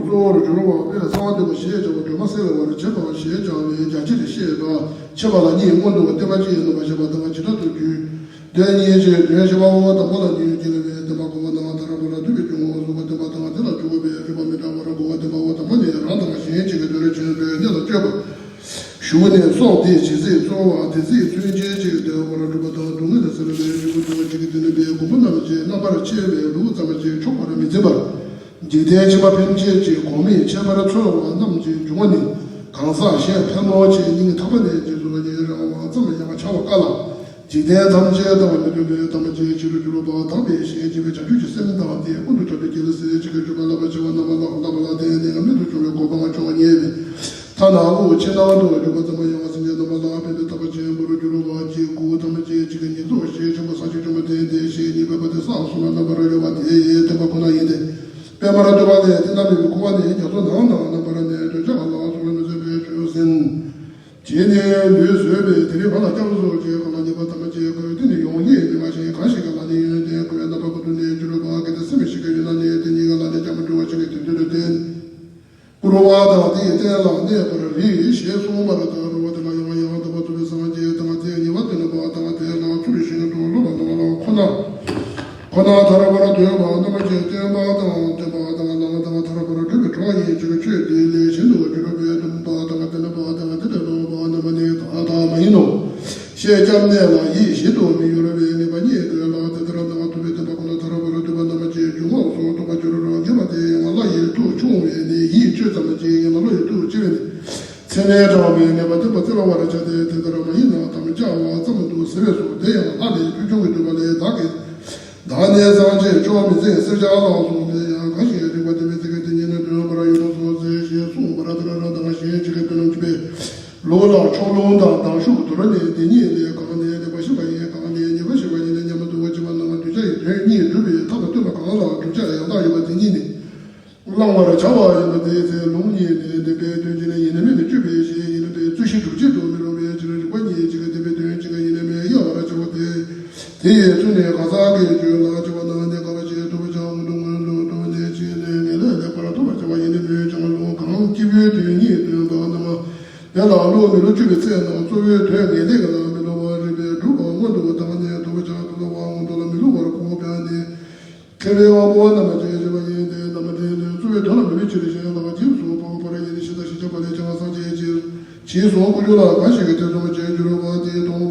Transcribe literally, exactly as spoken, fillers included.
གཙོ་བོར་འགྱུར་བ་དཔེ་གསང་བ་འདུས་པ་ཞེས་བྱ་བ་སྒྲོན་མ་གསལ་བའི་བར་བྱེད་པ་ཞེས་བྱ་བའི་རྒྱ་ཆེར་བཤད་པ། ཕྱེ་བ་ལ་གཉིས་སྔོན་དུ་བསྟན་པ་གཅིག་ཡིན་ནོ་ཞེས་པ་དང་བྱེ་བྲག་ཏུ་རྒྱུད་སྡེ་གཉིས་ཀྱི་དོན་བཤད་པའོ། དང་པོ་ལ་ཉོན་གྱི་ལ་བའི་བསྟན་པ་གོ་བ་དང་ཐར་པ་ལ་འདུས་པའི་སྐྱོ་ངོ་གཟུགས་པ་བསྟན་པ་དང་དེ་ལ་འཇུག་པའི་སྤྱོད་པ་མི་འདྲ་བར་གོ་བ་བསྟན་པའོ། དང་པོ་ནི་རང་དང་གཞན་གཅིག་གི་དོན་ལ་བྱོན་པའི་གནས་ལ་སྤྱོད་པ། ཞུགས་ནས་སོགས་ཏེ་ཇི་སྲིད་རྩོལ་བ་དེ་སྲིད་མཚོན་བྱེད་ཅིག་བདེ་བར་གྲུབ་པ་དང་སྡུག་བསྔལ་ལ་སེལ་བའི་འབྲས་བུ་དང་གཅིག་གི་དེ་ནི་པའི་གོ་འཕང་རྣམས་ཀྱི་རྣམ་པར་ཕྱེ་བའི་ལུགས་ཙམ་གྱིས་ཆོག་པར་མི་འཛིན་པར། འཇིག་རྟེན་ཕྱི་མ་ཕན་ཆད་ཀྱི་གོང་མའི་ཁྱད་པར་འཚོལ་བ་རྣམས་ཀྱི་འབྱུང་བ་ནི། གང་ཟག་གཞན་ཕལ་མོ་ཆེའི་སྙིང་ཐག་པ་ནས་རྗེས་སུ་ཡི་རང་བ་ཙམ་ཡང་བྱ་བ་དཀའ་ལ། འཇིག་རྟེན་ཐམས་ཅད་དང་མི་མཐུན་པའི་ཐམས་ཅད་ཕྱི་རུ་གྱུར་པ་དག་པའི་ཞེན་བྱེད་པའི་བྱང་ཆུབ་ཀྱི་སེམས་དང་དེའི་ཀུན་ཏུ་གྲགས་པའི་རྒྱལ་སྲས་ཅིག་གི་སྤྱོད་པ་བསླབ་པར་བྱ་བ་རྣམ་པ་ལ་བསླབ་པ་ལ་བརྟེན་ནས་རྨད་དུ་བྱུང་བའི་གོ་འཕང་བྱུང་བ་རྙེད་པས། ཐ་ན་དབུགས་ཕྱི་ནང་དུ་འཇུག་པ་ཙམ་ཡང་སེམས་ཅན་རྣམ་པ་ལ་ཕན་པའི་ཐབས་ཆེན་པོར་འགྱུར་བ་གཅིག་སྐུ་ཐམས་ཅད་གཅིག་གི་ཉིད་རྫོགས་ཞེས་བྱ་བ་ས་གཞི་བཅོམ་པ་དེ་འདས་ཞེས་ཉེས་པའི་བར་དུ་བསམ་གསུམ་ལ་རྣམ་པར་གཡོ་བ་དེ་ཡི་བསྟན་པ་ཁོ་ན་ཡིན་ཏེ། པདྨ་ར་ཏི་པ་ལས་དེ་རྣམས་མེད་པའི་ཁུ་བ་ནི་རྒྱ་མཚོ་ནང་ན་རྣམ་པར་གནས་འདོད་ཆགས་ལ་སོགས་པའི་མི་བཟོད་པའི་ཆོས་ཟིན། བྱས་ནས་ལུས་བཟོད་པས་དེ་རིང་ང་ལ་སྐྱབས་སུ་མཆི། གང་ལ་ཉེས་པ་ཐམས་ཅད་བཀོད་དེ་ནི་ཡོང་ཡིད་མི་མངའ་ཞིང་། གང་ཞིག་གིས་ལ་ནི་ཡོན་ཏན་བཀོད་རྣམ་པ་ཀུན་ཏུ་ནི་འགྱུར་བ་གལ་ཏེ་སེམས་ཤིང་གི་ཡོད་ན་ནི་དེ་ཉིད་ཀྱིས་ལ་ནི་སྐྱབས་མི་འགྲོ་བ་ཞིག་གི་དོན་དུ་བསྟན། བསྐུར་བ་དང་དེའི་རྟེན་ལ་གནས་པར་རིགས་ཞེས་གསུངས་པ་ལྟར་རོལ་པ་དེ་ལ་ཡང་ཡང་དག་པར་རྩོལ་བའི་སངས་རྒྱས་དང་དེའི་ཉེ་བར་བསྟེན་པ་དང་དེ་ལ་ཚུལ་བཞིན་དུ་སློབ་པ་རྣམས་ལ་ཁོ་ན། ཁོ་ན་ཐར་པར་འདོད་པ་རྣམས་ཀྱིས་བསྟན་པ་དང་བསྟན་པ་དང་ལམ་དང་ཐར་པར་འགྲོ་བའི་གྲོགས་ཡིན་ཕྱིར། ཆོས་འདི་ལས་གཞན་དུ་འགྱུར་བའི་སྡོམ་པ་དང་བསྟན་པ་དང་དེ་ལས་སློབ་པ་རྣམས་ནི་བདག་དག་མ་ཡིན་ནོ། ཞེས་སྐྱབས་གནས་ལ་ཡིད་བཞིན་དུ་མི་གཡོ་བའི་ངེས་པ་རྙེད་དོ་ལ། དེ་ལྟར་ན་ཐུབ་པའི་བསྟན་པ་ཁོ་ན་ཐར་པར་འདོད་པ་རྣམས་ཀྱི་འཇུག་ངོགས་སུ་གཏོགས་པར་འགྱུར་རོ། ངེས་པ་དེ་ཡང་བློ་ཡི་ཐུགས་ཆུང་བས་ནི་ཡིད་དཔྱོད་ཙམ་གྱིས་ངེས་པ་བློ་ཡི་ཐུགས་ཆེ་བས་ནི་ཚད་མས་དྲངས་པའི་ངེས་པ་བསྟན་པ་བཙལ་བར་བྱ་སྟེ། དེ་ལྟར་མ་ཡིན་ན་དམ་བཅའ་བ་ཙམ་དུ་ཟད་པས་སོ། དེ་ཡང་ལྷ་ནི་ཕུལ་བྱུང་གི་འདོད་པ་ལས་བདག་གིས། བདག་ནི་སངས་རྒྱས་མཆོག་མི་འཛིན་སེར་སྐྱ་ལ་སོགས་པས་ཡང་གང་ཞིག་རིག་པ་ལྡན་པའི་ཚིག་གི་དེ་ཉིད་ནི་འདོད་པར་ཡོད་པ་སོ་ཟེར་ཞེས་གསུངས་པ་ལྟར་རང་དང་གཞན་གཅིག་གི་དོན་རྣམས་ཀྱི་པའི་ལུགས་ལ་ཕྱོགས་ལྷུང་དང་སྡང་ཤུགས་དོར་ནས་དེ་ཉིད་ལས་གང་ནས་ལེགས་པར་ཤེས་པ་ཡིན། གང་ནས་ཉེས་པར་ཤེས་པ་ཡིན་ན་སྙམ་དུ་བ་ཅི་པ་རྣམས་གདུལ་བྱ་ཡི་དོན་གཉིས་སྒྲུབ་པའི་ཐབས་ལ་ལྟོས་པ་གང་ལ་བསྒྲུབ་བྱ་ཡང་དག་ཡོད་པ་དེ་ཉིད་ནི། བླང་བར་བྱ་བ་ཡིན་པ་དེའི་ཚེ་ལུང་གཉིས་ནི་བདེན་པའི་དོན་གཅིག་ནི་ཡིན་ནི་མིན་ནི་དཔྱོད་པའི་གཞི་ཡིན་པའི་རྩོད་གཞི་སྒྲུབ་བྱེད་དུ་མི་རུང་བའི་ཕྱིར། རིགས་པ་གཉིས་གཅིག་གི་བདེན་པའི་དོན་གཅིག་གི་ཡིན་ནི་མིན་དབྱེ་བར་བྱ་བ་སྟེ། དེ་ཡི་ཚུལ་ནི་གང་ཟག་གི་རྒྱུད་ལ་སྐྱེ་བ་ན་ནི་དགའ་བ་ཞེས་ཐོབ་བྱ་མངོན་དུ་མངོན་དུ་ཐོབ་ནས་ཕྱིས་ནས་ངེས་ལེགས་ལེགས་པར་ཐོབ་པར་བྱ་བ་ཡིན་ནི་མིན་ཀྱང་ལུང་གང་སྐྱེས་བུའི་དོན་གཉིས་སྟོན་པ་རྣམས་དེ་ལ་བློ་མི་སླུ་བཅུག་པའི་ཚེ་ན་གཙོ་བོའི་དོན་ངེས་ལེགས་ལ་མི་སླུ་བར་རིགས་པས་སྒྲུབ་པ་མངོན་དུ་བཏང་ནས་ཐོབ་བྱ་དེ་སླུ་བ་མངོན་དུ་ལ་མི་སླུ་བར་གོ་བས་ནི། མཁས་པའི་དབང་པོ་རྣམས་ཀྱིས་བྱས་པ་ཡིན་ཏེ། རྣམ་པ་དེ་ནི་གཙོ་བོའི་དོན་ལ་མོས་པའི་ཕྱིར་གཞན་ལ་རྗེས་སུ་དཔག་པར་ཡིན། ཞེས་དང་ཞེས་བྱ་བ་ལས་ཀྱང་སངས་རྒྱས་ཀྱིས་ཞེས་གསུངས། ཀུན་སློང་ལ་གང་ཞིག་གིས་ཐེ་ཚོམ་བྱེད་འགྱུར་བ་དེའི་སྟོང་